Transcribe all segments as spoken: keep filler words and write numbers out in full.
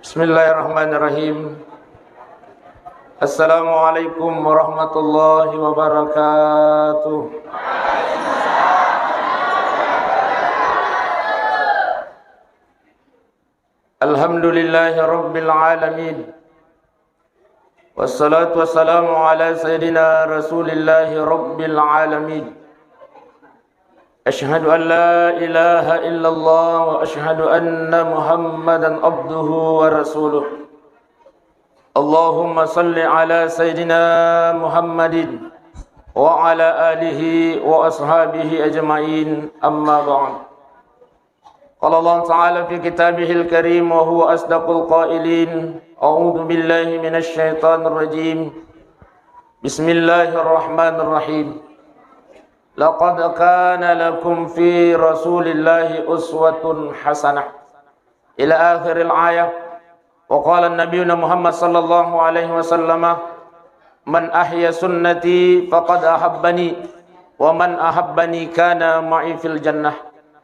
Bismillahirrahmanirrahim. Assalamualaikum warahmatullahi wabarakatuh. Alhamdulillahi rabbil alamin. Wassalatu wassalamu ala sayyidina Rasulillahi rabbil alamin. Asyhadu an la ilaha illallah wa asyhadu anna Muhammadan abduhu wa rasuluh. Allahumma salli ala sayyidina Muhammadin wa ala alihi wa ashabihi ajma'in. Amma ba'd. Qala Allah Ta'ala fi kitabihil karim wa huwa asdaqul qailin. A'udzu billahi minasy syaithanir rajim. Bismillahirrahmanirrahim. Laqad kana lakum fi Rasulillahi uswatun hasanah. Ila akhiril ayah. Wa qala nabiyuna Muhammad sallallahu alaihi wasallam, "Man ahya sunnati faqad ahabbani, wa man ahabbani kana ma'i fil jannah."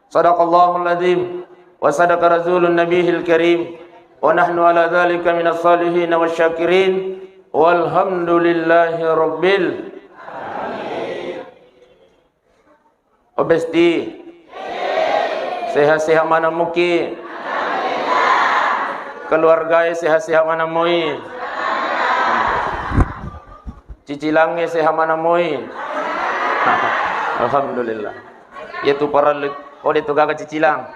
Sadaqallahul azim wa sadaqa rasulun nabihil karim, wa nahnu ala dzalika minas salihin wasyakirin, walhamdulillahi rabbil. O Besti, sehat-sehat maneng muki? Keluargae sehat-sehat maneng moi? Cicilangnge sehat maneng moi? Alhamdulillah. Iyatu parellu. Oh, de tu gaga cicilang.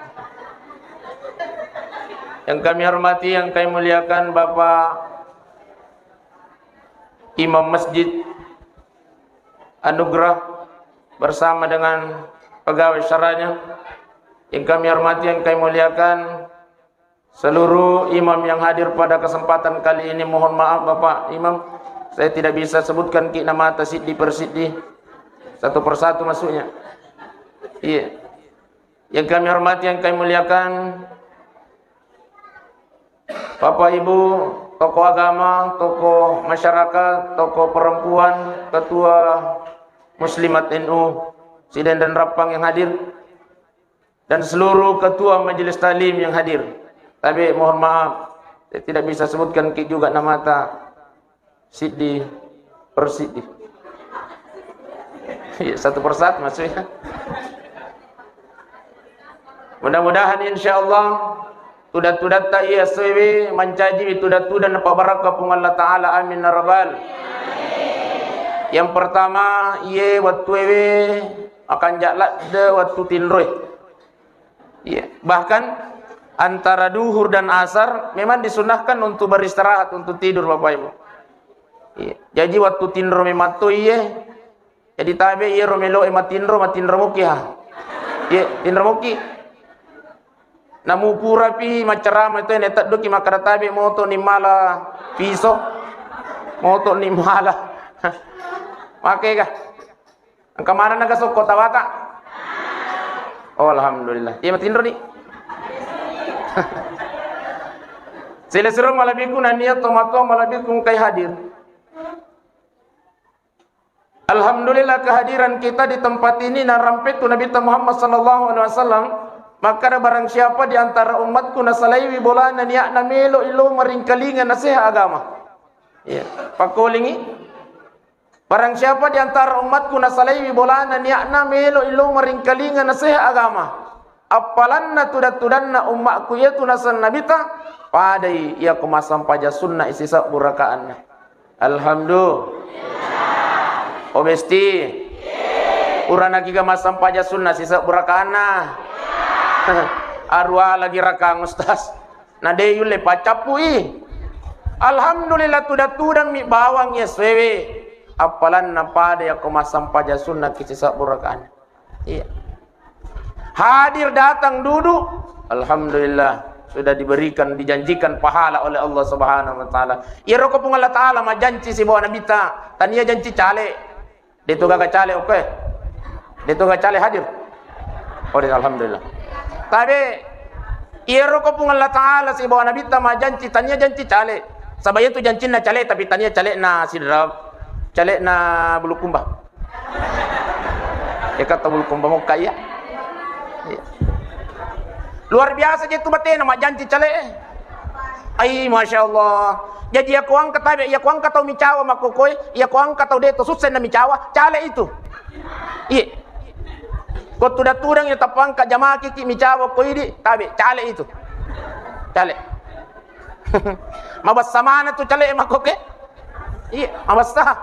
Yang kami hormati, yang kami muliakan Bapak Imam Masjid Anugerah bersama dengan pegawai syaranya. Yang kami hormati, yang kami muliakan, seluruh imam yang hadir pada kesempatan kali ini, mohon maaf Bapak Imam, saya tidak bisa sebutkan ki namata siddi per siddi, satu persatu maksudnya. Iya. Yang kami hormati, yang kami muliakan, Bapak Ibu, tokoh agama, tokoh masyarakat, tokoh perempuan, ketua Muslimat N U Sidenreng Rappang yang hadir, dan seluruh ketua majelis taklim yang hadir. Tapi mohon maaf, saya tidak bisa sebutkan ki juga namata. Siddi per siddi. Iya, satu persatu maksudnya. Mudah-mudahan insyaallah tudang-tudatta iya S W W mancaji tudang-tudang napabarakka Puang Allah Ta'ala. Amin ya rabbal. Yang pertama, iye wettu ewe makanja' ladde wettu tinroe. Iya. Bahkan antara duhur dan asar memang disunahkan untuk beristirahat, untuk tidur, Bapak Ibu. Iya. Jaji wettu tinro memang to iye. Jadi tabe iyaro meloe matinro, matinro muki ha. Iye, tinro muki. Namu purapi maccarama itu ne tedduki makkada tabe moto ni mala piso. Moto ni mala. Makega. Engka maneng naga sokko tawata? Oh, alhamdulillah. Iya matinro ni. Sila siro malabikku nania tomatoa malabikku engkai hadir. Alhamdulillah kehadiran kita di tempat ini narampe tu Nabi Muhammad sallallahu alaihi wasallam. Maka ada barang siapa di antara umatku nasalaiwi bolana niatna melo ilo maringkalinga naseha agama. Iya. Pakolingi. Barang siapa di antara umatku nasalaiwi bolana niatna melo ilo maringkalinga naseha agama, appalanna tudang-tudanna ummakku iyatu naseng Nabita, padai iyako massampaja sunna sisebbu rakaanna. Alhamdulillah. O Besti, purana kiga massampaja sunna sisebbu rakaanna? Arua lagi rakang Ustaz. Na de yulle paccappui. Alhamdulillah, tudang-tudang mi bawang iya S W W. Appalanna pada yakko massampaja sunna ki sisebbu rakaat. Iya. Hadir datang duduk, alhamdulillah, sudah diberikan, dijanjikan pahala oleh Allah Subhanahu wa Ta'ala. Iyaro ko Puang Allah Ta'ala majanci sibawa Nabita, tania janci cale. De tu gaga cale, oke. De tu gaga cale hadir. Oh, de, alhamdulillah. Tabe, iyaro ko Puang Allah Ta'ala sibawa Nabita majanci, tania janci cale. Saba iyatu jancinna cale, tapi tania calena Sidrap, calena Bulukumba. Eka tau Bulukumba mokka iya. Iya. Luar biasa je tu batena majanci cale. Ai, masya Allah. Jadi, iya ko engka tabe, iya ko engka tau micawa makkokoe, iya ko engka tau de to sussa na micawa, cale itu. Iya. Ko tudang-tudang iya tappa engka jamaki ki micawa ko idi, tabe, cale itu. Cale. Mabassa mana tu cale makkoke? Iya, mabassa.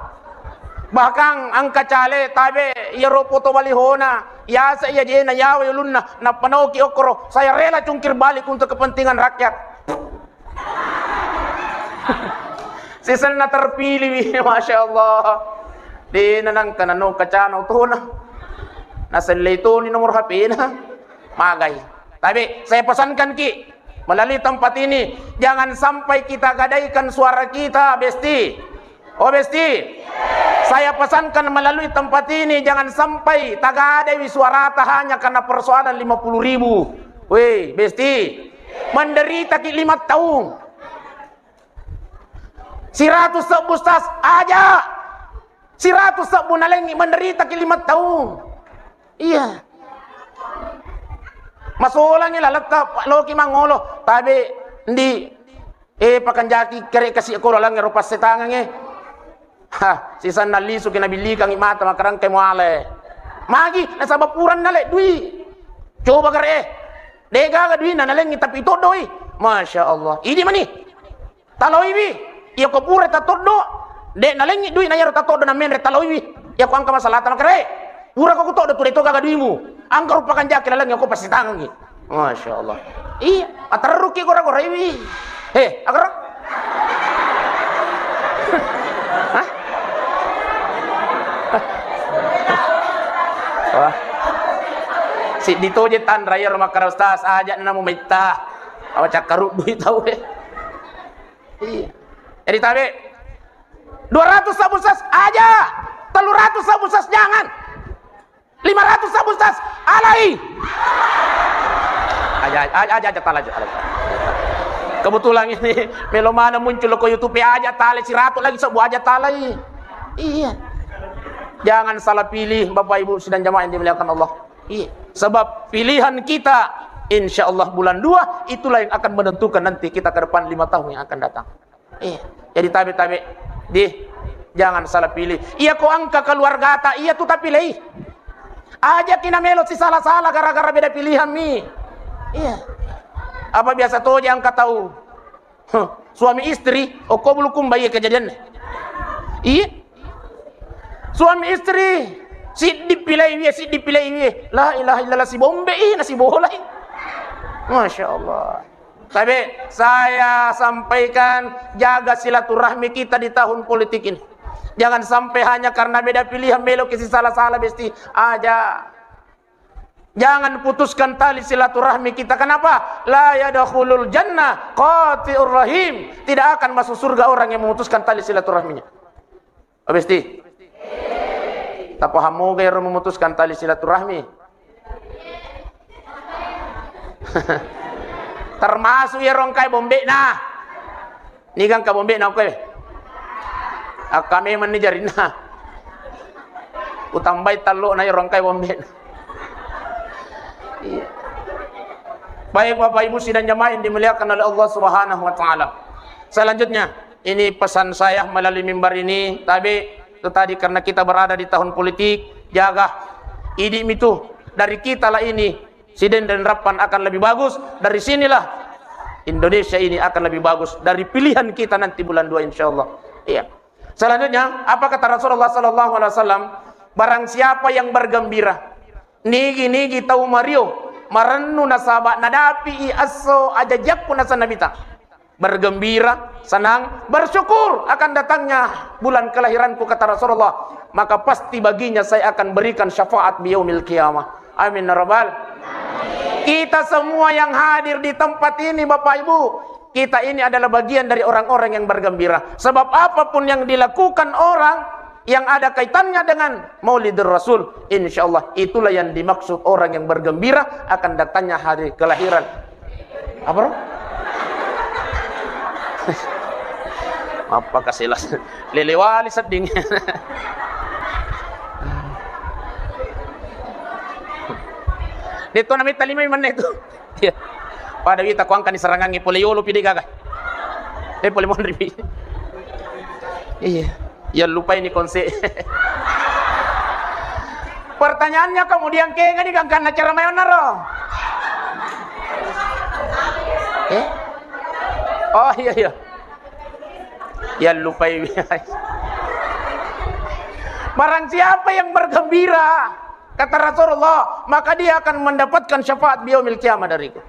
Bahkan engka cale tabe, iya ro foto balihona, yasa iya jena yawa ulunna, nappa naoki okkoro, "Saya rela cungkir balik untuk kepentingan rakyat." Sisenna terpilih wi, masya Allah. De na nangka nano kacana otona. Nasellei toni nomor H P-na. Magai. Tapi saya pesankan ki melalui tempat ini, jangan sampai kita gadaikan suara kita, Besti. Oh, Besti. Saya pesankan melalui tempat ini, jangan sampai tagadai suarata hanya karena persoalan lima puluh ribu. Weh, Besti. Menderita ki lima tahun. Siratus sebbu stas aja. Siratus sebbu nalengi menderita ki lima tahun. Iya. Masolangi laletta loki mangolo. Tabe ndi, eh, pakanjaki kere kasi ko laleng ero passetangange. Ha, sisanna lisu ki nabillikangi mata makarangkai muale. Magi nasaba puranna le dui. Coba gare. De gaga duina nalengi tapi toddoi. Masya Allah. Idi mani. Taloiwi. Iya ko pura tatoddo. De nalengi dui na yaro tatoddo na menre taloiwi. Iya ko angka masalata makere. Pura ko kutoddo tu de to gaga duimu. Angka rupakan jaki laleng iya ko pasti tangangi. Masya Allah. Iya, aterruki gora-goraiwi. He, agara? Hah? Wah. Siddi toje tanra iya ro makkara ustaz, aja namu maitta. Awa cakkaruddu tau e. Iya. Jadi tabe dua ratus sebbu stas aja, tellu ratus sebbu stas jangan, lima ratus sebbu stas alai. Aja, aja, aja, aja tala, aja tala. Kebetulan ini melo mana muncul ko YouTube ya, aja tala siratu lagi sebbu aja talai. Iya. Jangan salah pilih, Bapak Ibu sidang jamaah yang dimuliakan Allah. Iya. Sebab pilihan kita, insya Allah bulan dua, itulah yang akan menentukan nanti kita ke depan lima tahun yang akan datang. Iya. Jadi tabe-tabe, di, jangan salah pilih. Iya ko angka keluargata, iya tu tapilei. Aja ki namelo sisala-sala gara-gara beda pilihan mi. Iya. Apa biasa toja angka tau. Huh, suami istri, okko bulukumba iya kejadian. Iya. Suami istri, siddi pilai wie, siddi pilai wie. La ilaha illallah, si bombe i, na si bolai. Masya Allah. Tapi saya sampaikan, jaga silaturahmi kita di tahun politik ini. Jangan sampai hanya karena beda pilihan melo ki sisala-sala besti aja. Jangan putuskan tali silaturahmi kita. Kenapa? La yadkhulul jannah qati'ur rahim. Tidak akan masuk surga orang yang memutuskan tali silaturahminya. Abesti. Tapaham moga ero memutuskan tali silaturahmi. Termasuk ero engkai bombena. Niga engka bombena koe? Akka memang ni jarinna. Utambai tallo na ero engkai bombena. Iya. Baik Bapak Ibu sidang jamaah yang dimuliakan oleh Allah Subhanahu wa taala. Selanjutnya, ini pesan saya melalui mimbar ini, tapi itu tadi karena kita berada di tahun politik, jaga idi mitu dari kita lah ini. Sidenden Rappan akan lebih bagus. Dari sinilah Indonesia ini akan lebih bagus dari pilihan kita nanti bulan dua, insya Allah. Iya. Selanjutnya, apa kata Rasulullah sallallahu alaihi wasallam? Barang siapa yang bergembira, nigi-nigi tau mario, marennu nasaba nadapi i esso ajajakku nasa Nabita. Bergembira, senang, bersyukur akan datangnya bulan kelahiranku, kata Rasulullah, maka pasti baginya saya akan berikan syafaat di yaumil qiyamah. Amin ya rabbal. Kita semua yang hadir di tempat ini, Bapak Ibu, kita ini adalah bagian dari orang-orang yang bergembira. Sebab apapun yang dilakukan orang yang ada kaitannya dengan Maulidur Rasul, insya Allah itulah yang dimaksud orang yang bergembira akan datangnya hari kelahiran. Apa, Bro? Apa kasilas? Lelewali sedding. Detto namitta lima menne tu. Iya. Pada wita kuangkani serangangi pole yolo pide gaga. Eh, pole monri mi. Iya. Iya, lupai ni konse. Pertanyaannya, kemudian kengani gangkanna cara mayonna ro? Eh? Oh, iya, iya. Iya, lupai. Barang siapa yang bergembira, kata Rasulullah, maka dia akan mendapatkan syafaat di yaumil qiyamah dariku.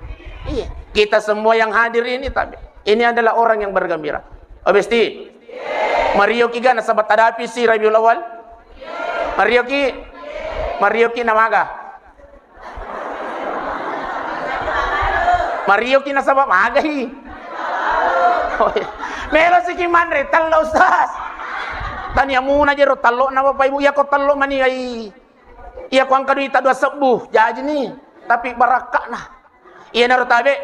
Iya. Kita semua yang hadir ini, tapi ini adalah orang yang bergembira. Oh, besti. Marioki ga nasaba tadapi si Rabiul Awal? Marioki? Marioki namaga? Marioki nasaba magai? Oh, iya. Melo siki manre, tello, Ustaz. Tania muna jero tello na Bapak Ibu, iya ko tello mani ai. Iya ko angka duita dua sebbu, jaji ni. Tapi barakakna. Iyanaro tabe,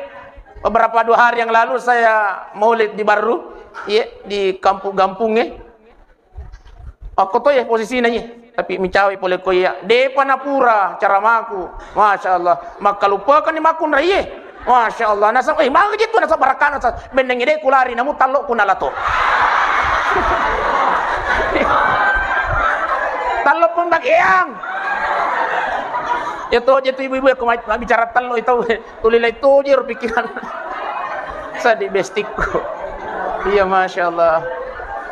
beberapa dua hari yang lalu saya maulid di Barru, iya, di kampung-kampung, eh. Akko to ya posisina, iya. Tapi mencawe pole ko iya. Depa napura caramaku. Masya Allah. Makkalupakan ni makunra, iya. Masya Allah. Nasa, eh, maka gitu nasa barakana, nasa benneng ide kulari namu tallo kunalato. Tallo pembagian. Ya to, ya to ibu-ibu ya, ko ma-, bicara tallo itu. Tuli lai toje ro pikiran. Sadi bestikku. Iya, Masya Allah.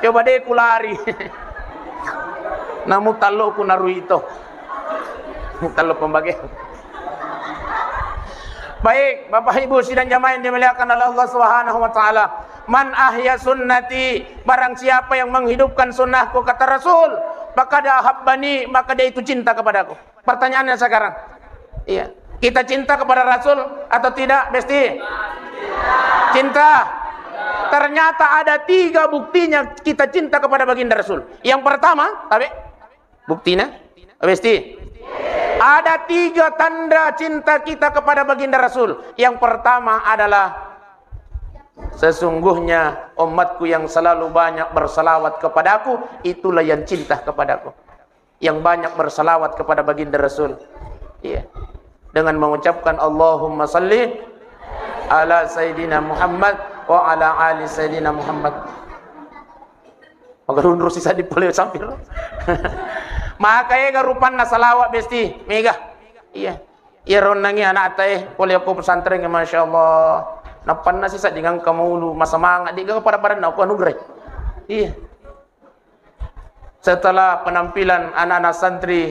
Coba deh kulari. Namu tallo ku narui to. Tallo pembage. Baik, Bapak Ibu sidang jamaah yang dimuliakan oleh Allah Subhanahu wa Ta'ala. Man ahya sunnati, barang siapa yang menghidupkan sunnahku, kata Rasul, faqad ahabbani, maka dia itu cinta kepadaku. Pertanyaannya sekarang, iya, kita cinta kepada Rasul atau tidak, Besti? Cinta. Ternyata ada tiga buktinya kita cinta kepada Baginda Rasul. Yang pertama, tabe, buktinya, Besti, ada tiga tanda cinta kita kepada Baginda Rasul. Yang pertama adalah, sesungguhnya umatku yang selalu banyak bersalawat kepadaku, itulah yang cinta kepadaku. Yang banyak bersalawat kepada Baginda Rasul. Iya. Dengan mengucapkan, "Allahumma salli ala Sayyidina Muhammad wa ala ali Sayyidina Muhammad." Maka runru sisa di pole sampir. Maka ega rupanna salawat, Besti. Mega. Iya. Iya, ronnangi anak tae, pole ko pesantren, Masya Allah. Nappanna sisa dengan kamu lu, masa mangat, di pada-pada na aku anugerah. Iya. Setelah penampilan anak-anak santri,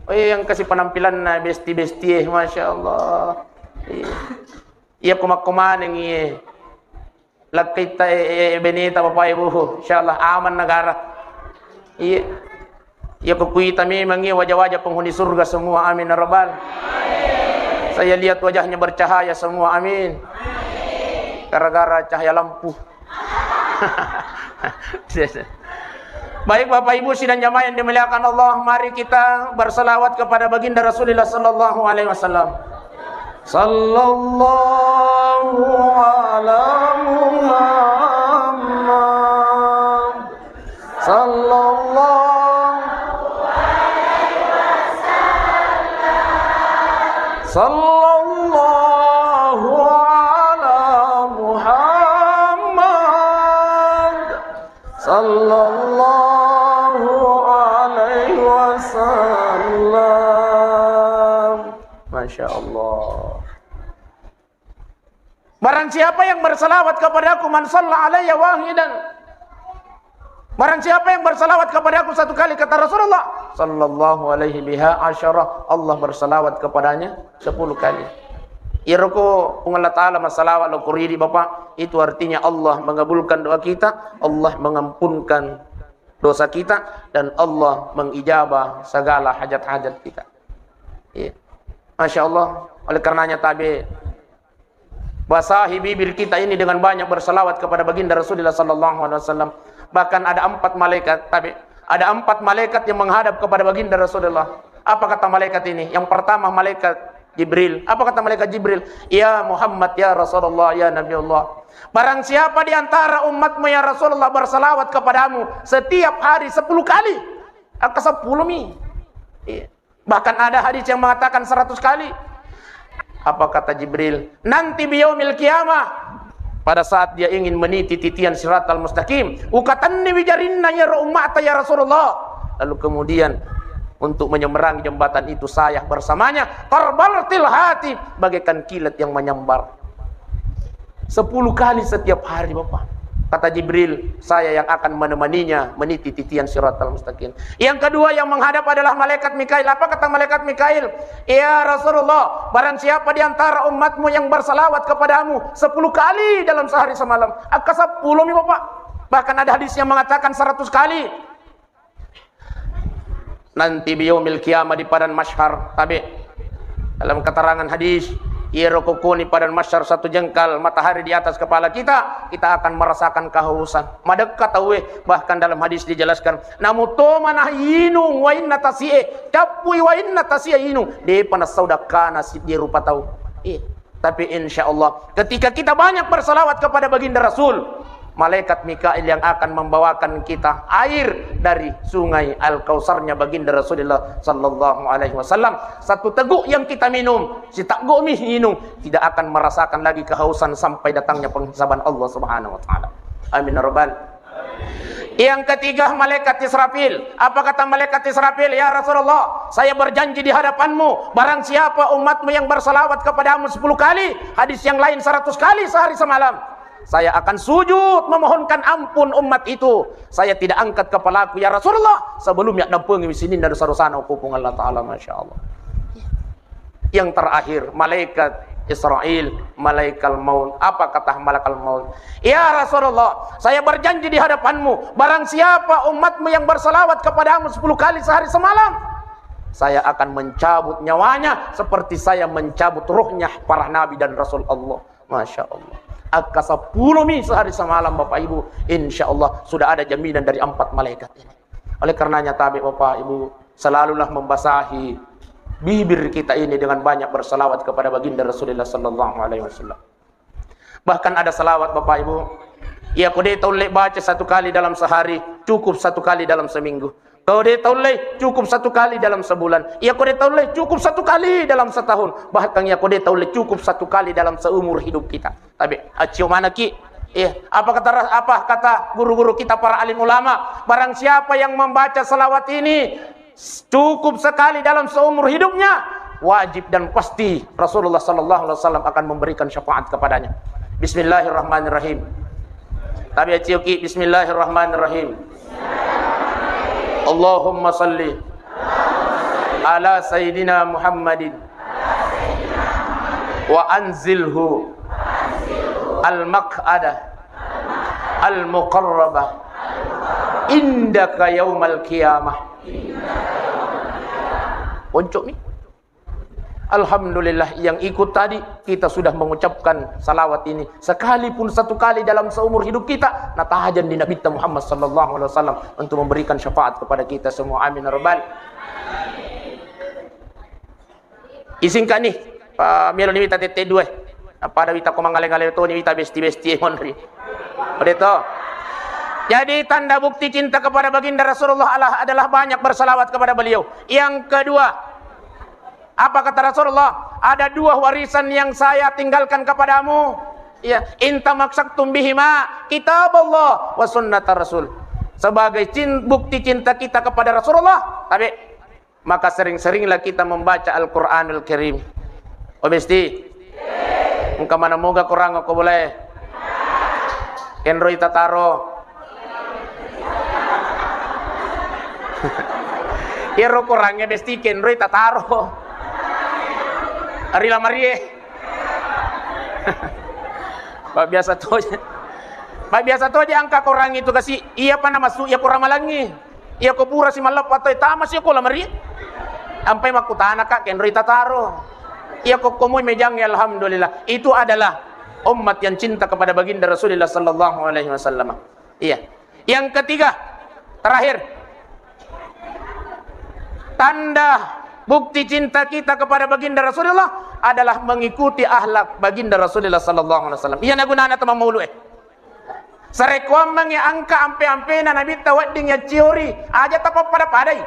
oh iya, yang kasih penampilan na besti-besti, eh, Masya Allah. Iya. Iya, koma-koma neng, iya. Lakkaitta, eh, eh, beneta, Bapak Ibu. Insya Allah aman negara. Iya. Iya, kukuita memang, iya, wajah-wajah penghuni surga semua. Amin ya Rabbal. Saya lihat wajahnya bercahaya semua. Amin. Gara-gara cahaya lampu. Baik, Bapak Ibu sidang jamaah yang dimuliakan Allah, mari kita berselawat kepada Baginda Rasulullah sallallahu alaihi wasallam. Sallallahu ala Muhammad. Sallallahu, sallallahu ala Muhammad. Sallallahu alaihi wasallam. Masya Allah. Barang siapa yang bersalawat kepadaku, man shalla alayya wahidan. Barang siapa yang bersalawat kepadaku satu kali, kata Rasulullah, sallallahu alaihi biha asyara, Allah bersalawat kepadanya sepuluh kali. Iyaro ko Puang Allah Ta'ala massalawat lo koridi, Bapak, itu artinya Allah mengabulkan doa kita, Allah mengampunkan dosa kita, dan Allah mengijabah segala hajat-hajat kita. Iya. Masya Allah. Oleh karenanya tabe, basahi bibir kita ini dengan banyak bersalawat kepada Baginda Rasulullah sallallahu alaihi wasallam. Bahkan ada empat malaikat, tapi ada empat malaikat yang menghadap kepada Baginda Rasulullah. Apa kata malaikat ini? Yang pertama malaikat Jibril. Apa kata malaikat Jibril? "Ya Muhammad, ya Rasulullah, ya Nabi Allah. Barang siapa di antara umatmu, ya Rasulullah, bersalawat kepadamu setiap hari sepuluh kali." Angka sepuluh mi. Iya. Bahkan ada hadis yang mengatakan seratus kali. Apa kata Jibril? Nanti biyaumil qiyamah, Pada saat dia ingin meniti titian siratal mustaqim, ukatenniwi jarinna iyaro ummata, ya Rasulullah. Lalu kemudian untuk menyeberangi jembatan itu saya bersamanya, karbarqil hathif, bagaikan kilat yang menyambar. Sepuluh kali setiap hari, Bapak. Kata Jibril, "Saya yang akan menemaninya meniti titian siratal mustaqim." Yang kedua yang menghadap adalah malaikat Mikail. Apa kata malaikat Mikail? "Ya Rasulullah, barang siapa di antara umatmu yang bersalawat kepadamu sepuluh kali dalam sehari semalam." Akka sepuluh mi, Bapak. Bahkan ada hadis yang mengatakan seratus kali. Nanti biyaumil qiyamah di padang mahsyar, tabe. Dalam keterangan hadis, iyaro ko koni padang mahsyar satu jengkal matahari di atas kepala kita, kita akan merasakan kehausan. Madekka tauwe, bahkan dalam hadis dijelaskan, "Namu to manah inung wainna tasi'e, cappui wainna tasi'e inung, depa nassau dakkana siddi rupa tau." Iya. Tapi insya Allah, ketika kita banyak bersalawat kepada baginda Rasul, malaikat Mikail yang akan membawakan kita air dari sungai Al-Kautsarnya baginda Rasulullah sallallahu alaihi wasallam. Satu teguk yang kita minum, siteguk mi inung, tidak akan merasakan lagi kehausan sampai datangnya penghisaban Allah Subhanahu wa taala. Amin ya rabbal. Yang ketiga, malaikat Israfil. Apa kata malaikat Israfil? "Ya Rasulullah, saya berjanji di hadapanmu, barang siapa umatmu yang bersalawat kepadamu sepuluh kali, hadis yang lain seratus kali sehari semalam, saya akan sujud memohonkan ampun umat itu. Saya tidak angkat kepalaku, ya Rasulullah, sebelumnya napengi sininna dosa-dosana ku Puang Allah Ta'ala." Masya Allah. Yang terakhir, malaikat Israel, malaikat maut. Apa kata malaikat maut? "Ya Rasulullah, saya berjanji di hadapanmu, barang siapa umatmu yang bersalawat kepadamu sepuluh kali sehari semalam, saya akan mencabut nyawanya seperti saya mencabut rohnya para nabi dan rasul Allah." Masya Allah. Akka sepuluh mi sehari semalam, Bapak Ibu, insya Allah sudah ada jaminan dari empat malaikat ini. Oleh karenanya, tabe Bapak Ibu, selalulah membasahi bibir kita ini dengan banyak bersalawat kepada baginda Rasulullah sallallahu alaihi wasallam. Bahkan ada salawat, Bapak Ibu, iya ko de taulle baca satu kali dalam sehari, cukup satu kali dalam seminggu. Ko de taulle cukup satu kali dalam sebulan. Iya ko de taulle cukup satu kali dalam setahun. Bahkan iya ko de taulle cukup satu kali dalam seumur hidup kita. Tabe, accio manaki. Iya, apa kata ra-, apa kata guru-guru kita para alim ulama? Barang siapa yang membaca salawat ini cukup sekali dalam seumur hidupnya, wajib dan pasti Rasulullah sallallahu alaihi wasallam akan memberikan syafaat kepadanya. Bismillahirrahmanirrahim. Tabe, accio ki, bismillahirrahmanirrahim. Allahumma salli ala sayyidina Muhammadin wa anzilhu al-maq'ada al-muqarraba indaka yaumal qiyamah. Oncok mi. Alhamdulillah, yang ikut tadi, kita sudah mengucapkan salawat ini sekalipun satu kali dalam seumur hidup kita, natahajan di Nabi Muhammad sallallahu alaihi wasallam untuk memberikan syafaat kepada kita semua. Amin ya rabbal. Isingka ni, pa-, melo ni wita tette dua. Pada wita ko mangale-ngale to ni wita besti-besti monri. Udah to. Jadi tanda bukti cinta kepada baginda Rasulullah Allah adalah banyak bersalawat kepada beliau. Yang kedua, apa kata Rasulullah? "Ada dua warisan yang saya tinggalkan kepadamu. Ya, inta maksaktum bihima kitab Allah wa sunnata Rasul." Sebagai cin-, bukti cinta kita kepada Rasulullah, tabe, maka sering-seringlah kita membaca Al-Quranul Karim. Oh, besti? Engka mana moga Quran ko boleh? Kenroi tataro. Iyaro Qurannya besti kenroi tataro. Ari lamarie. Pak biasa toja. Pak biasa toja angka Quran itu kasi. Iya pa namassu iya Quran malangi. Iya ko pura si malleppa toi tama si ko lamari. Ampai makkutana ka kenroi tataro. Iya ko komoi mejangi, alhamdulillah. Itu adalah umat yang cinta kepada baginda Rasulullah sallallahu alaihi wasallam. Iya. Yang ketiga, terakhir. Tanda bukti cinta kita kepada baginda Rasulullah adalah mengikuti akhlak baginda Rasulullah sallallahu alaihi wasallam. Iya nagunana tamang maulu eh. Sarekkoammengngi angka ampe-ampena Nabitta wedding yacciori, aja tapappada-padai.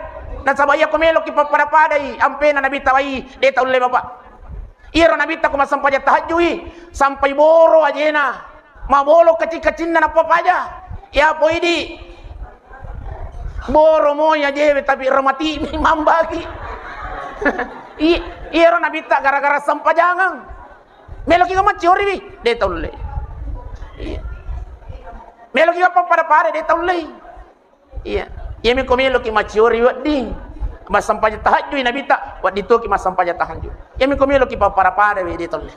Nasaba iyako meloki pappada-padai ampena Nabitta wai, de taulle, Bapak. Iyaro Nabitta ko massempajang tahajjui, sampai boro ajena. Mabolo kacing-kacinna nappa paja. Ya poidi. Boro mo ya jewe tapi remati mambagi. I, iyaro Nabitta gara-gara sempajangang. Meloki ga macciori wi, de taulle. Iya. Meloki ga pappada-pada, de taulle. Iya. Iyami ko meloki macciori wedding. Massampaja tahajjui Nabitta, wedding toki massampaja tahajju. Iyami ko meloki pappada-pada wi, de taulle.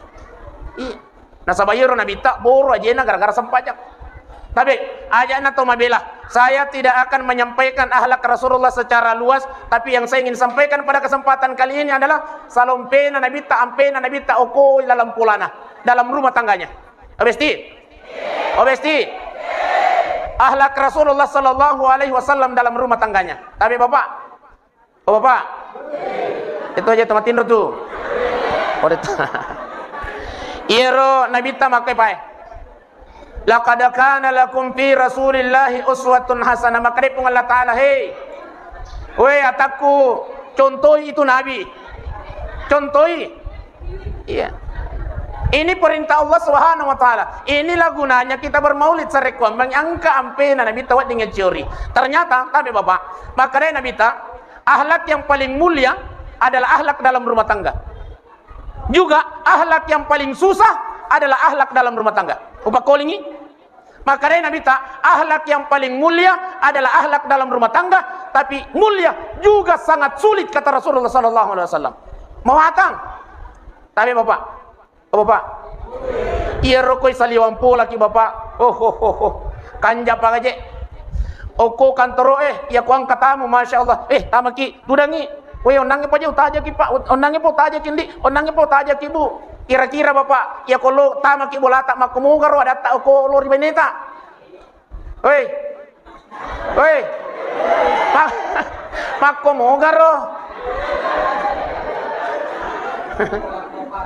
Iya. Nasaba iyaro Nabitta boro ajena gara-gara sempajang. Tapi ajana to mabela. Saya tidak akan menyampaikan akhlak Rasulullah secara luas, tapi yang saya ingin sampaikan pada kesempatan kali ini adalah salompena Nabitta, ampena Nabitta, oko dalam polana, dalam rumah tangganya. Obesti? Obesti? Akhlak Rasulullah sallallahu alaihi wasallam dalam rumah tangganya. Tapi Bapak, Oh, Bapak. Itu aja tempat tinro tuh. Oh, itu. Iyaro Nabitta makkai pae. "Laqad kana lakum fi Rasulillahi uswatun hasanah." Makkeda Puang Allah Ta'ala, "Hei, weh atakku, contoi itu Nabi. Contoi." Iya. Ini perintah Allah Subhanahu wa Ta'ala. Inilah gunanya kita bermaulid, sarekkuammengngi engka ampena Nabitta wedding ciori. Ternyata, tapi Bapak, makkedai Nabitta, akhlak yang paling mulia adalah akhlak dalam rumah tangga. Juga akhlak yang paling susah adalah akhlak dalam rumah tangga. Upakkolingi, makkedai Nabitta, akhlak yang paling mulia adalah akhlak dalam rumah tangga, tapi mulia juga sangat sulit, kata Rasulullah sallallahu alaihi wasallam. Mawatang. Tapi Bapak, Oh, Bapak. Iyaro koi saliwang polaki, Bapak. Oh, oh, oh, oh. Kanja pagaje. Okko kantoro eh, iya ko engka tamu, Masya Allah. Eh, tamaki, tudangi. Weh, onnangnge po je utajaki, Pak. Onnangnge po utajaki, Ndi. Onnangnge po utajaki, Bu. Kira-kira, Bapak, iya ko lo tamaki bolata makkomogaro adatta okko lo ri baineta. Woi. Woi. Ma-, makkomogaro.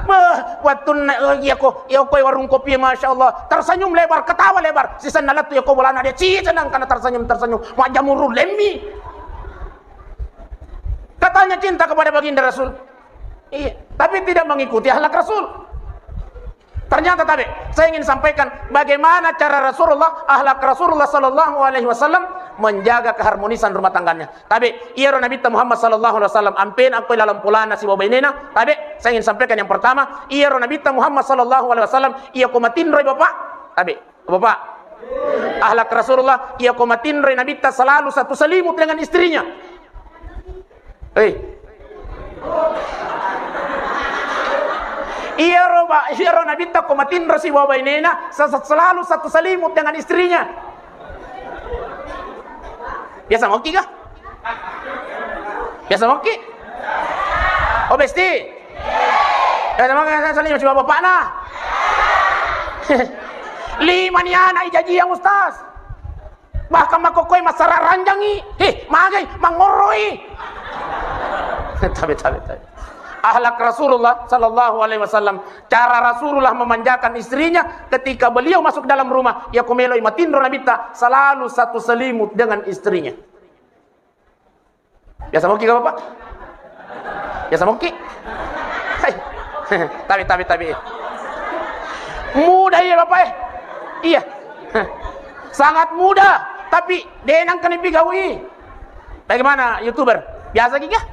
Beh, wattunna, oh, iya ko, iya ko warung kopi, Masya Allah. Tersenyum lebar, ketawa lebar. Sisenna lettu iya ko bolana dia, sisenna engkana tersenyum, tersenyum. Majjamuru lemmi. Katanya cinta kepada baginda Rasul. Iya, tapi tidak mengikuti akhlak Rasul. Ternyata, tabe, saya ingin sampaikan bagaimana cara Rasulullah, akhlak Rasulullah sallallahu alaihi wasallam menjaga keharmonisan rumah tangganya. Tabe, iyaro Nabitta Muhammad sallallahu alaihi wasallam, ampena ko laleng polana sibawa bainena, tabe, saya ingin sampaikan yang pertama, iyaro Nabitta Muhammad sallallahu alaihi wasallam, iya ko matinroi, Bapak, tabe, Bapak, akhlak Rasulullah, iya ko matinroi Nabitta selalu satu selimut dengan istrinya. Hei. Iyaro, Pak, iyaro Nabitta ko matinro sibawa bainena, sa-, sa-, selalu satu selimut dengan istrinya. Biasa moki kah? Biasa moki? Oh, besti. Eh, sama kan saling cuma bapakna. Lima ni anak ijaji yang ustaz. Bahkan makkokkoe massara ranjangi. Heh, magai, mangoroi. Tabe, tabe, tabe. Akhlak Rasulullah sallallahu alaihi wasallam. Cara Rasulullah memanjakan istrinya ketika beliau masuk dalam rumah. Ya, ko meloi matinro Nabitta, selalu satu selimut dengan istrinya. Biasa moki kah, Bapak? Biasa moki? Hai. Tabe, tabe, tabe. Mudah iya, Bapak, eh. Iya. Sangat mudah, tapi de nengka nipigaui. Bagaimana YouTuber? Biasa ki kah?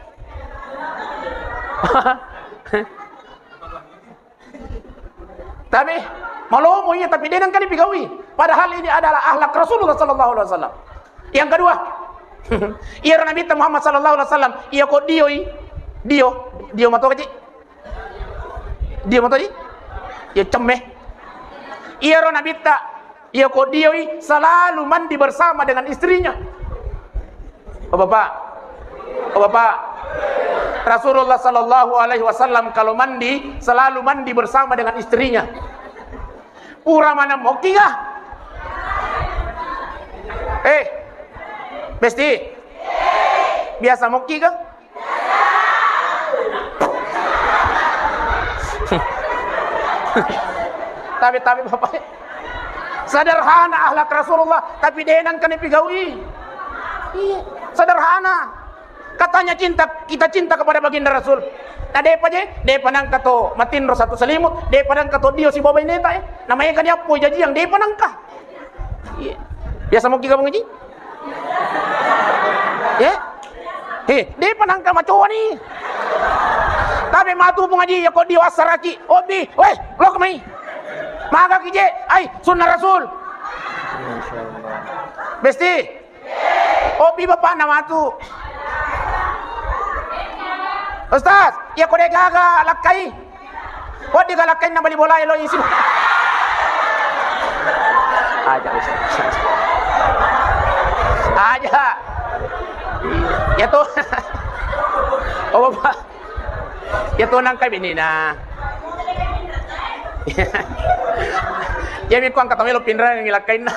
Tapi malomo iya, tapi de nengka nipigaui. Padahal ini adalah akhlak Rasulullah sallallahu alaihi wasallam. Yang kedua, iyaro Nabitta Muhammad sallallahu alaihi wasallam, iya ko dioi, dio, dio mato kecil. Dio mato di? Iya cemme. Iyaro Nabitta, iya ko dioi selalu mandi bersama dengan istrinya. Oh, Bapak. Oh, Bapak. Rasulullah sallallahu alaihi wasallam kalau mandi, selalu mandi bersama dengan istrinya. Pura mana moki kah? Eh, Besti. Biasa moki kah? Tapi, tapi Bapak, sederhana akhlak Rasulullah, tapi de nengka nipigaui. Iya, sederhana. Katanya cinta, kita cinta kepada baginda Rasul. Na depa je, depa nangka to matinro satu selimut, depa nangka to dio sibawa baineta, eh. Na maega ni appo jajiang, depa nangka. Iya. Biasa moki gabung ji? Ya? He, depa nangka macoa ni. Tapi matu pung aji ya ko dio asaraki. Obi, weh, lok mai. Maga ki je, ai, sunnah Rasul. Besti. Obi bapakna matu. Ustaz, ya ko de gaga lakkai. Wedding galakkainna bali bolae lo isi. Aja, Ustaz. Aja. Ya to. Oh, Bapak. Ya to nangka binina. Ya mi kuang katamelo pinrang ngilakkainna.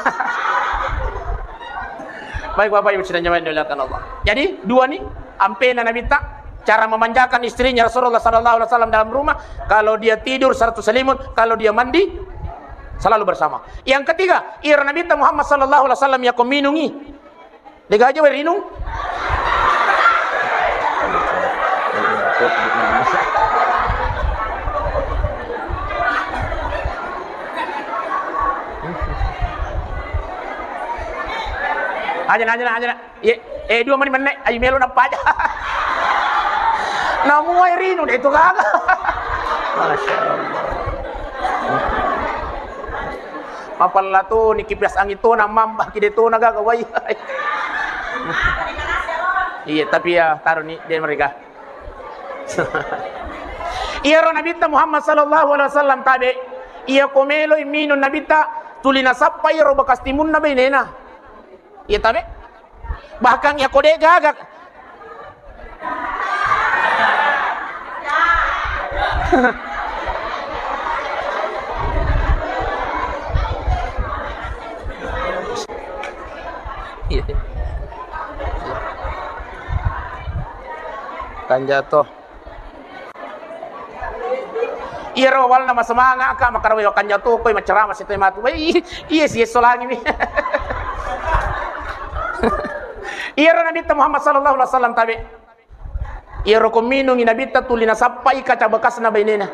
Baik, Bapak Ibu sidang jamaah yang dimuliakan Allah. Jadi, dua nih, ampena Nabitta, cara memanjakan istrinya Rasulullah sallallahu alaihi wasallam dalam rumah, kalau dia tidur satu selimut, kalau dia mandi selalu bersama. Yang ketiga, iro Nabitta Muhammad sallallahu alaihi wasallam yako minungi. Degaja we rinung. Aja, aja, aja. Ye, eh, dua mani menne, ayo melo nappa aja. Namu ae rinu de tu gaga. Masya Allah. Mapalla tu ni kipas angin tu na mamba ki de tu na gaga wai. Iya, tapi ya taruh ni de mereka. Iyaro Nabitta Muhammad sallallahu alaihi wasallam tabe, iya ko meloi minung Nabitta, tuli nasappa iyaro bekas timunna bainena. Iya tabe. Bahkan iya ko de gaga. Iya. Kan jatuh. Iyaro awalna masemanga ka, makkarawai wakanjatu koi macerama sitai matu. Wei, iya si esso langi mi. Iyaro Nabitta Muhammad sallallahu alaihi wasallam tabe. Iyaro ko minungi Nabitta tuli nasappai kaca bekasna bainena.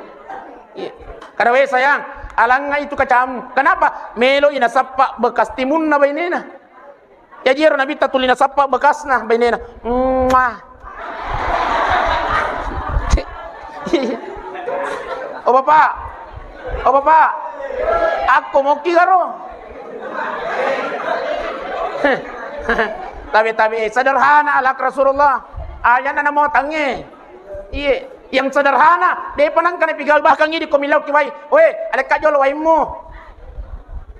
Iya. Kada we sayang, alangnga itu kacamu. Kenapa? Melo i nasappa bekas timunna bainena. Jaji ero Nabitta tuli nasappa bekasna bainena. Muah. Oh bapak, oh bapak, akko mokki garo. Tabe-tabe sederhana alak Rasulullah. Ajanna namo tangnge. Iye, yang sederhana, depa nangka napigaul, bahkan idi ko milau ki wai. Weh, alekka jolo waimmu.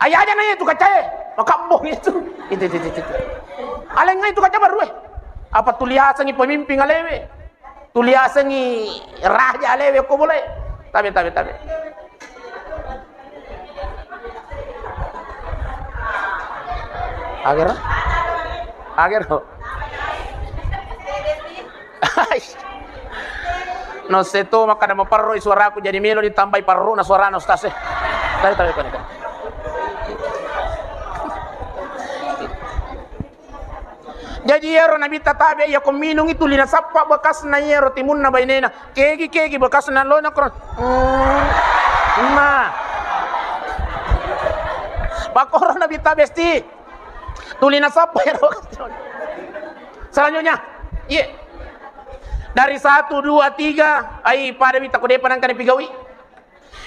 Ayajana itu kacae, makabbong itu. Itu, itu, itu, itu. Alengnga itu kaca baru eh. Apa tuliasengi pemimpin alewe? Tuliasengi raja alewe ko boleh? Tabe, tabe, tabe. Agero? Agero? No seto makkada maparroi suaraku, jadi melo ditambai parrona suarana ustaz e. Tabe, tabe, kone, kone. Jaji iyaro Nabitta tabe, iya ko minungi tuli nasappa bekasna iyaro timunna bainena. Kegi, kegi bekasna lo nakro. Hmm. Nah. Pakoro Nabitta besti. Tuli nasappa iyaro. Selanjutnya, iye. Dari satu, dua, tiga, ai pada Nabitta ko depa nangka napigaui.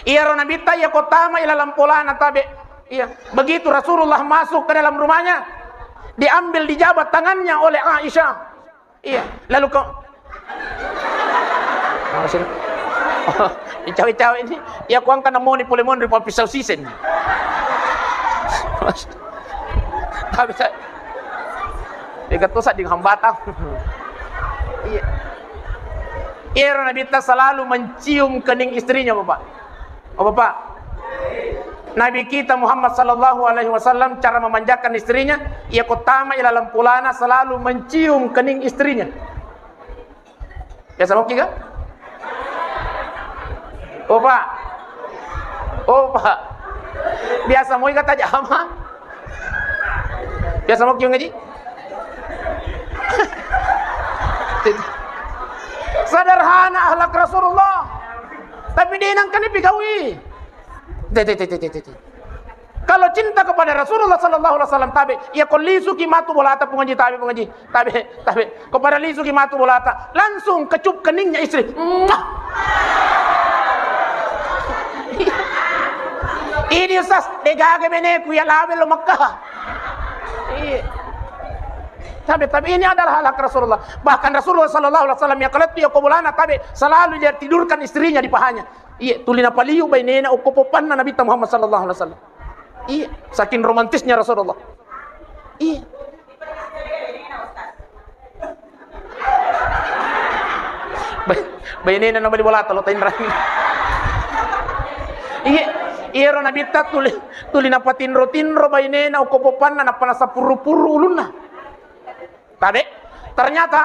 Iyaro Nabitta iya ko tama ilalang polana tabe. Iya. Begitu Rasulullah masuk ke dalam rumahnya, diambil, dijabat tangannya oleh Aisyah. Iya. Lalu kau, apa sih? Icawe-cawe ini, iya kuangka namoni pole monri pa pisau sisen. Tabe sa-, Dekat tu sadding hambatang. Iya. Iyaro Nabitta selalu mencium kening istrinya, Bapak. Oh, Bapak. Nabi kita Muhammad sallallahu alaihi wasallam cara memanjakan istrinya, iya ko tama ilalang polana selalu mencium kening istrinya. Biasa moki ga? Oh, Pak. Oh, Pak. Biasa moi ga tajama? Biasa moki ngaji? Sederhana akhlak Rasulullah. Tapi de' nengka ni pigaui. Te, te, te, te, te, te. Kalau cinta kepada Rasulullah sallallahu alaihi wasallam, tabe, iya ko lisuki matu bolata, Puang Haji, tabe, Puang Haji, tabe, tabe. Ko pada lisuki matu bolata, langsung kecup keningnya istri. Muah. Ini ustaz, de' gaga beneku, iya lawe lo Makkah. Iya. Tabe, tabe, ini adalah akhlak Rasulullah. Bahkan Rasulullah sallallahu alaihi wasallam iya ko lettu, iya ko bolana, tabe, selalu dia tidurkan istrinya di pahanya. Iya, tuli napaliu bainena okko poppanna Nabitta Muhammad sallallahu alaihi wasallam. Iya, saking romantisnya Rasulullah. Iya. Ba-, bainena nabali bolata lo tainrang. Iya, iyaro Nabitta tuli, tuli napatinro-tinro bainena okko poppanna, nappa nasappurru-purru ulunna. Tabe, ternyata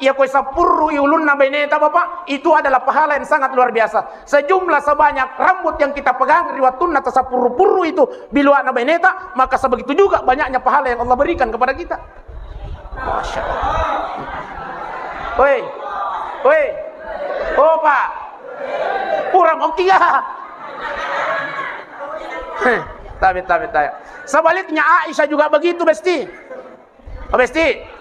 iya ko sappurru i ulunna baineta, Bapak, itu adalah pahala yang sangat luar biasa. Sejumlah sebanyak rambut yang kita pegang ri wattunna tasappurru-purru itu biluana baineta, maka sebegitu juga banyaknya pahala yang Allah berikan kepada kita. Masya Allah. Woi, woi, oh Pak, kurang oke ya? Heh, tabe, tabe, tabe. Sebaliknya Aisyah juga begitu, Besti. Oh, Besti.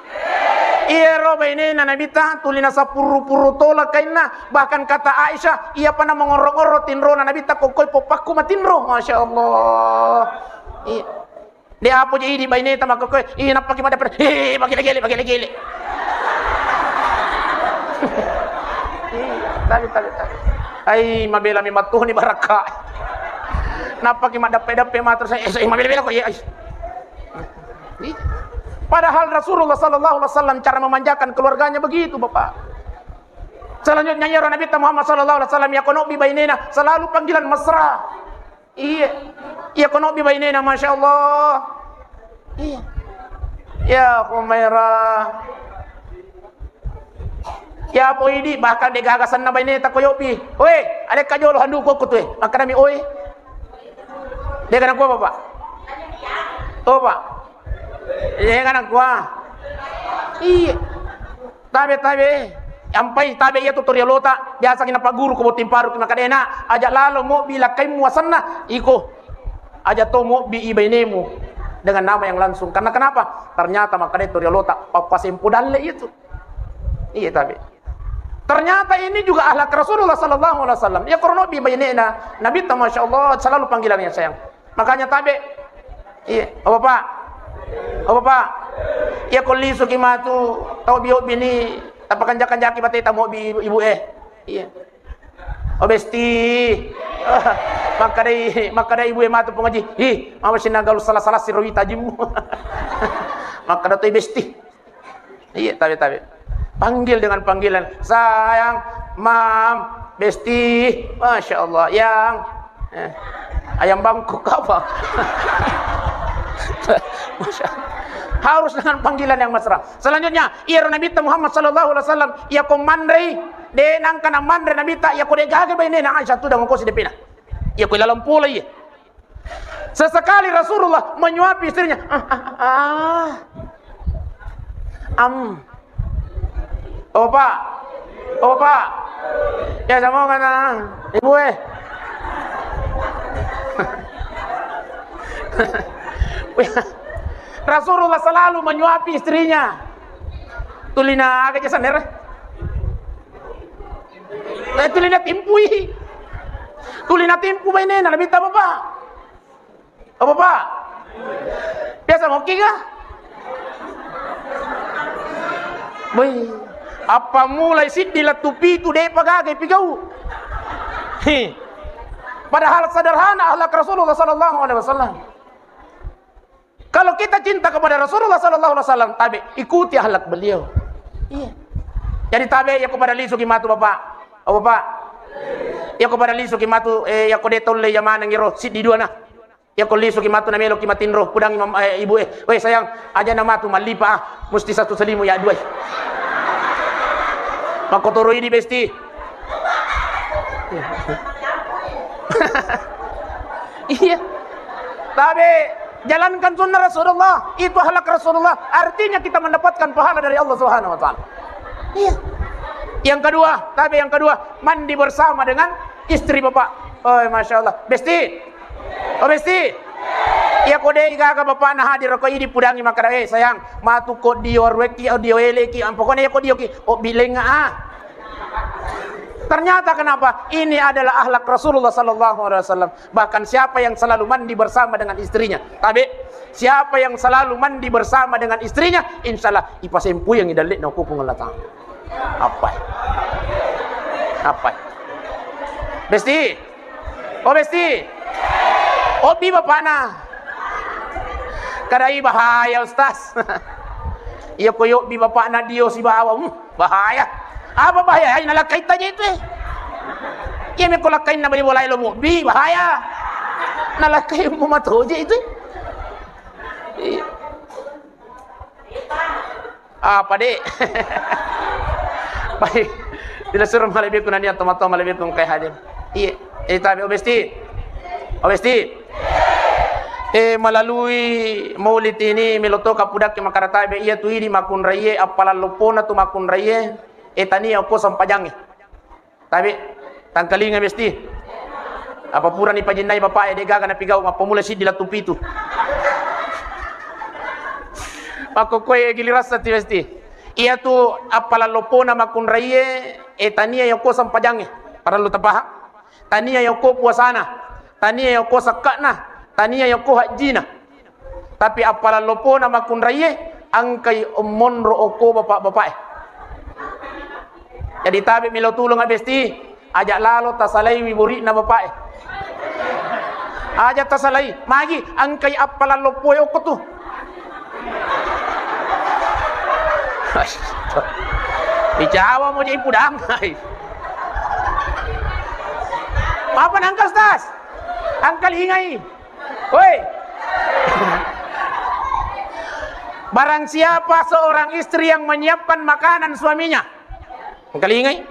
Iyaro bainena Nabitta tuli nasappurru-purru tola kainna, bahkan kata Aisyah, iyapa namangorro-ngorro tinrona Nabitta, kokkoi poppakku matinro. Masya Allah. Iya. De' apa je idi baineta makkokkoi, ih, nappaki maddappe, he, magele-gele, magele-gele. Tabe, tabe, tabe. Ai, mabela mi mattuhuni barakka. Nappaki maddappe-dappe matu, eh, eh, mabela-bela ko, iya, ai. Padahal Rasulullah sallallahu alaihi wasallam cara memanjakan keluarganya begitu, Bapak. Selanjutnya, ya Nabitta Muhammad sallallahu alaihi wasallam, iya ko nobbi bainena selalu panggilan mesra. Iya. Iya ko nobbi bainena, Masya Allah. Iya. Ya Humaira. Ya po idi, bahkan de' gaga senna baineta ko yobbi. Oi, adekka jolo handuku ko tu e. Makkedami, oi. De' gaga nakua, Bapak. Oh, Pak. De' gaga nakua. Iya. Tabe, tabe. Ampai tabe iya tu toriolota. Biasa ki napagguru ko botting paru ki, makkedana, aja lalo mobbi lakkaimmu asenna. Iko. Aja to mobbi i bainemu dengan nama yang langsung. Karena kenapa? Ternyata makkeda toriolota, pappasempo dalle itu. Iya, tabe. Ternyata ini juga akhlak Rasulullah sallallahu alaihi wasallam. Iya ko nobbi bainena Nabitta, Masya Allah, selalu panggilan yang sayang. Makanya tabe. Iya, oh Bapak. Oh Bapak. Iya ko lisuki matu tau bio bini, tapakanja-kanjaki bateta mobbi ibu, ibu eh. Iya. Oh Besti. Makkedai, makkedai ibu e matu, Puang Haji. Hi, mama sinna galu salah-salah siro wita ajimmu. Makkeda toi Besti. Iya, tabe, tabe. Panggil dengan panggilan, sayang, mam, Besti. Masya Allah, yang. Eh, ayam bangkok apa? Masya Allah. Harus dengan panggilan yang mesra. Selanjutnya, iyaro Nabitta Muhammad sallallahu alaihi wasallam, iya ko manrei, de' nengka namanre Nabitta, iya ko de' gaga bainena Aisyah tudang ko si depena. Iya ko ilalang pole iya. Sesekali Rasulullah menyuapi istrinya. Ah, ah, ah. Am. Oh, Pak. Oh, Pak. Ya, sama mana? Ibu eh. Rasulullah selalu menyuapi istrinya. Tulina aga jasa nere? Eh, tulina timpui. Tulina timpu bainena, Nabitta, Bapak. Apa, Pak? Biasa ngoki kah? Woi, apa mulai siddi lettu pitu de'pa gaga pigau? Hi. Padahal sederhana akhlak Rasulullah sallallahu alaihi wasallam. Kalau kita cinta kepada Rasulullah sallallahu alaihi wasallam, tabe, ikuti akhlak beliau. Iya. Jadi tabe, iya ko pada lisuki matu, Bapak. Oh, Bapak. Iya ko pada lisuki matu, eh, iya ko de' tolle iya maneng iro siddi dua na. Iya ko lisuki matu nameloki matinro, pudangi mam-, eh, ibu e. Weh, sayang, aja na matu mallipa, ah. Musti satu selimut ya dua. Makkotoro idi, Besti. Iya. Tabe, jalankan sunnah Rasulullah. Itu akhlak Rasulullah. Artinya kita mendapatkan pahala dari Allah Subhanahu wa Ta'ala. Iya. Yang kedua, tapi yang kedua, mandi bersama dengan istri bapak. Oh, masya Allah. Besti. Oh, besti. Iya ko de' gaga bapakna hadir ko idi pudangi makkeda, "Eh, sayang, matu ko dio rueki, dio eleki, pokoknya iya ko dio ki, oh, bilenga ah." Ternyata kenapa? Ini adalah akhlak Rasulullah sallallahu alaihi wasallam. Bahkan siapa yang selalu mandi bersama dengan istrinya, tabe, siapa yang selalu mandi bersama dengan istrinya, insya Allah ipasempui yang idalle'na ko Puang Allah Ta'ala. Appai? Appai? Besti? Oh, besti? Obbi bapakna. Kadai bahaya, Ustaz. Iya ko yobbi bapakna dio sibawa. Hmm. Bahaya. Apa bahaya? Ai nalakkaita je itu, eh. Iya meko lakkainna bali bolai lo mobbi, bahaya. Nalakkai mu mato je itu. Iya. Apa, Dek? Baik. Tidak suruh malebbiku nania tomato malebbiku engkai hadir. Iya. Eh, tapi obesti. Obesti. Eh, melalui maulid ini, melo to kapudakki makkeda tabe, iya tu idi makkunraie, appalang loppona tu makkunraie, eh, tania okko sempajangnge. Tabe, tangkalinga besti. Apa purani pajinnai bapak e, de gaga napigau, mappamula siddi lettu pitu. Makkokkoe gilirang satti besti. Iya tu appalang loppona makkunraie, eh, tania yokko sempajangnge. Parellu tapahang. Tania yokko puasana, tania yokko sakka'na, tania yokko hajjina. Tapi appalang loppona makkunraie, engkai monro okko bapak-bapak e. Jadi tabe melo tulung besti, aja lalo tasalaiwi bori'na bapak e. Aja tasalai, magi engkai appalang loppoe okko tu. Dicawa mo je pudang. Apa nangka, Ustaz? Angkalingai. Woi. Barang siapa seorang istri yang menyiapkan makanan suaminya, angkalingai.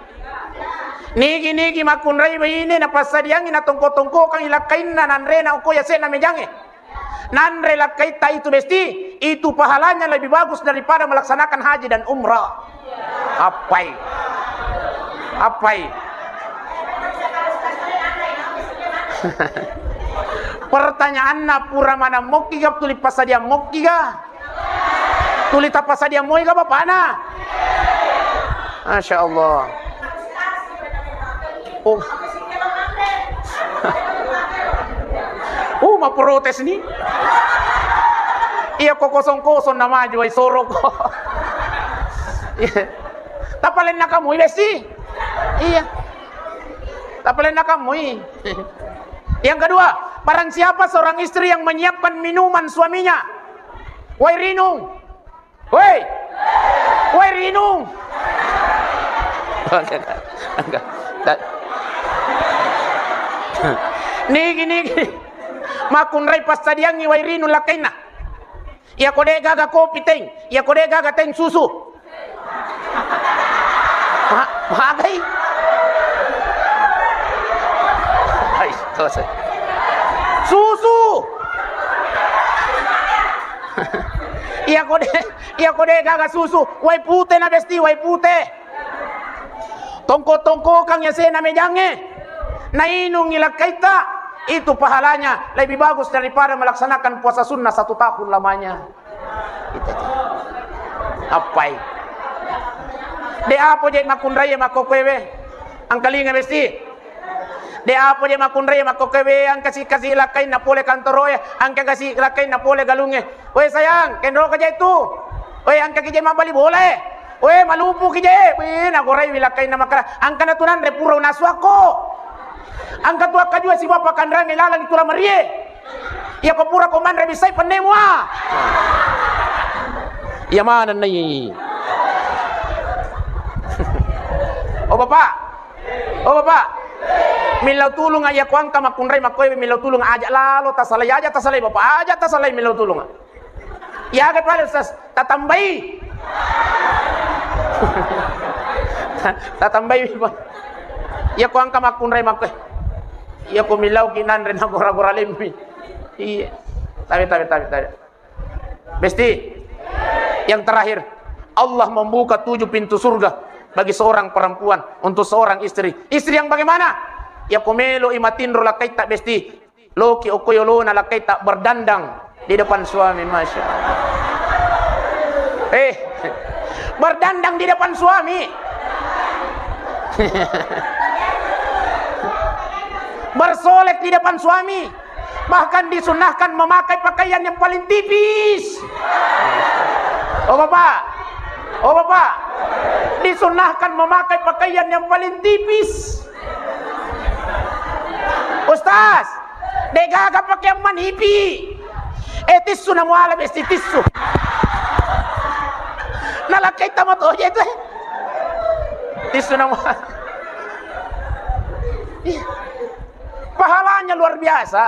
Nigi-nigi makkunrai baine napassadiangi natongko-tongkokang ilakkainna nanrena okko yase'na mejangnge. Nanre lakkaitta itu besti, itu pahalanya lebih bagus daripada melaksanakan haji dan umrah. Appai? Appai? Pertanyaanna, pura maneng mokkiga tuli passadiang mokkiga? Tuli tappasadiang moiga bapakna? Masya Allah. Oh. Uh, maprotes ni. Iya ko kosong-kosong namaju ai soroko. Iya. Tapalenna kamui besti. Iya. Tapalenna kamui. Yang kedua, barang siapa seorang istri yang menyiapkan minuman suaminya, wai rinung. Woi! Woi, rinung! Enggak, enggak. Nigi, nigi. Makkunrai passadiangngi wai rinung lakkainna. Iya ko de gaga kopi teng, iya ko de gaga teng susu. Ma-, magai. Hai, susu. Iya ko de, iya ko de gaga susu, wai pute na besti, wai pute. Tongko-tongkokang yasena mejangnge. Nainungi lakkaitta, itu pahalanya lebih bagus daripada melaksanakan puasa sunnah satu tahun lamanya. Itu aja. Appai? De apo je makkunrai makkokkoe we. Angkalinga besti. De apo je makkunrai makkokkoe we, angka si-, kasi lakkainna pole kantoroe, angka kasi lakkainna pole galungnge. Woi sayang, kenro ka je tu. Woi angka ki je mabbali bolae. Woi malupu ki je. Woi nagorai wi lakkainna makkara. Angka na tunanre pura unasuakko. Angka tu akkajua sibapa kanrange lalang tu lamarie. Iya ko pura ko manre bisai pennemu ah. Iya maneng nai. Oh bapak. Oh bapak. Millau tulunga iya ko angka makkunrai makkoe millau tulunga aja lalo tasalai aja tasalai bapak aja tasalai millau tulunga. Iya aga pale Ustaz tatambai. Tatambai bapak. Iya ko angka makkunrai makkoe. Iya ko millau kinanre na gora-gora lemmi. Iya. Tabe, tabe, tabe, tabe. Besti. Yang terakhir, Allah membuka tujuh pintu surga. bagi seorang perempuan, untuk seorang istri. Istri yang bagaimana? Ya, ko melo i matinro lakkaitta besti, loki okko yolona lakkaitta berdandang di depan suami, Masya Allah. Eh, berdandang di depan suami. Bersolek di depan suami. Bahkan disunnahkan memakai pakaian yang paling tipis. Oh, Bapak. Oh, Bapak. Disunnahkan memakai pakaian yang paling tipis. Ustaz, de' gaga pakaian manipi. Eh, tissu na muala besti tissu. Nalakkai tama toje itu, eh. Tissu na muala. Iya. Pahalanya luar biasa.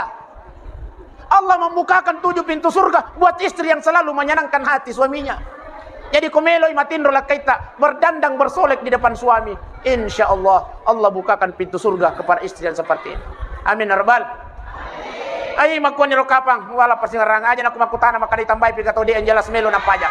Allah membukakan tujuh pintu surga buat istri yang selalu menyenangkan hati suaminya. Jadi, ko meloi matinro lakkaitta berdandang bersolek di depan suami, insya Allah, Allah bukakan pintu surga kepada istri yang seperti ini. Amin ya rabbal. Ai, makkuaniro kapang, wala pasingarang aja naku makkutana makkada ditambai pi katau de' yang jelas melo napaja.